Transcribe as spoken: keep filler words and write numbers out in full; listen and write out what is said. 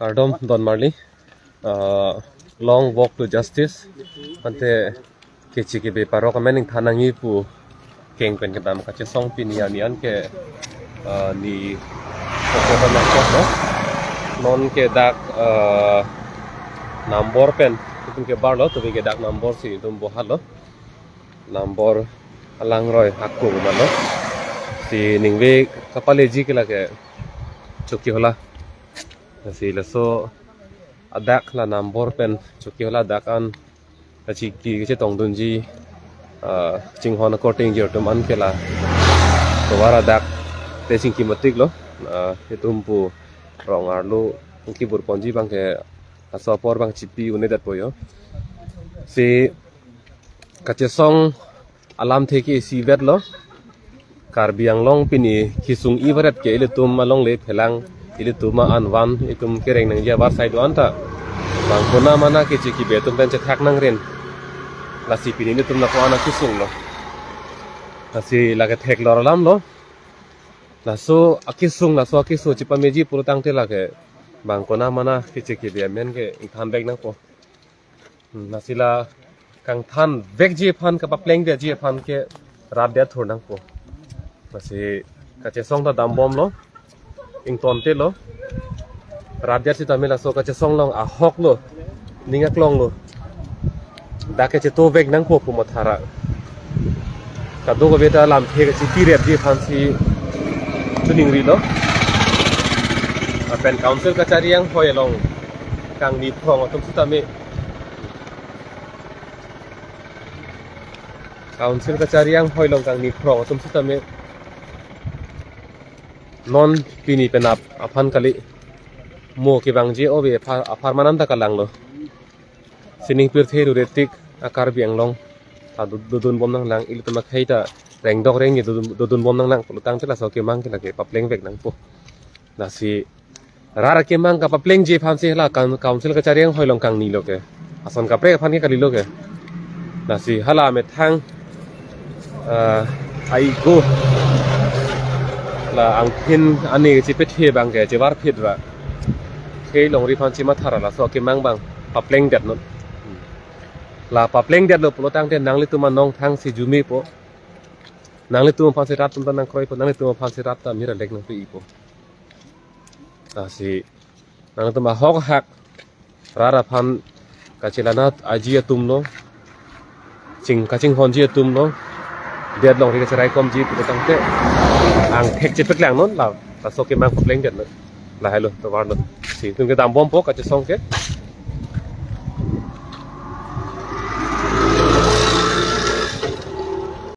Kardom don marli, uh, long walk to justice. Ante kechi kebe parok amen ingthan nangji pu keng pen kedam kachesong pini arni an ke, uh, ni pokok nangkok lo. Non ke dak, uh, Nambor pen itum ke bar lo, tumi ke dak Nambor si itum bohal lo. Nambor alangroi ako ma lo. Si ningve kapaleji ke lake Chokihola. Si laso adak la Nambor pen Chokihola adak an kachiki kachetongdunji, ah, chinghon akorte ingjir atum an ke la tovar adak te chingki matik lo. Ah, itum pu rong arlo kibur ponji abang ke laso apor abang chipi un-edetpo jo. Si kachesong alamthe ke isi vet lo. Karbi Anglong pini kesung-i varet ke ilitum alongle phelang, ilitum a-an van, itum kereng nangji avarsai do-an ta bang konat mana kechi kebe atum pen chethak nangrin. Lasi pini ilitum la ko-an akesung lo. Lasi lake theklong alam lo. Laso akesung, laso akesung chepameji pulotangte lake bang konat mana kechi kebe amen ke ingthan vek nangpo. Hmm, lasi la kangthan vekji aphan, kapaplengdetji aphan ke rat det thur nangpo. Lasi kachesong ta dambom lo, ingtonte lo. Rat det sitame laso kachesong along ahok lo, ning aklong lo. Dak ke cheto vek nangpo pu mathara. Kadokave ta lamthe kachipi repji aphan si chiningri lo. Lapen council kachari anghoi along kangni phrong atum sitame, council kachari anghoi along kangni phrong atum sitame non pini penap aphan kali, mo kevangji ove aphar, aphar man an ta kalang lo. Sining pirthe rure tik a Karbi Anglong ta do-, dodun bom nanglang, ilitum akhei ta rengdok rengni dodun, dodun bom nanglang pulotangte laso kemang ke lake papleng vek nangpo. Lasi rat akemang kapaplengji aphan si hala kan-, council kachari anghoi along kangni lo ke, ason kaprek aphan ke kali lo ke. Lasi hala methang, ah, aigo la angthin ani chepethe abang ke chevar phit ra khei longri aphan si mathara laso kemang abang paplengdet non. La paplengdet lo pulotangte nanglitum anong thang si jumepo. Nanglitum aphan si rat atum ta nangkroipo, nanglitum aphan si rat ta mir alek nangpi-ipo. Lasi nanglitum ahok ahak rat aphan kachelanat aji atum lo, ching kachinghonji atum lo, det longri kacheraikomji pulotangte angthek chepeklang non la, laso kemang paplengdet non. Lahai lo, tovar lo. Si itum ke dambompo kachesong ke.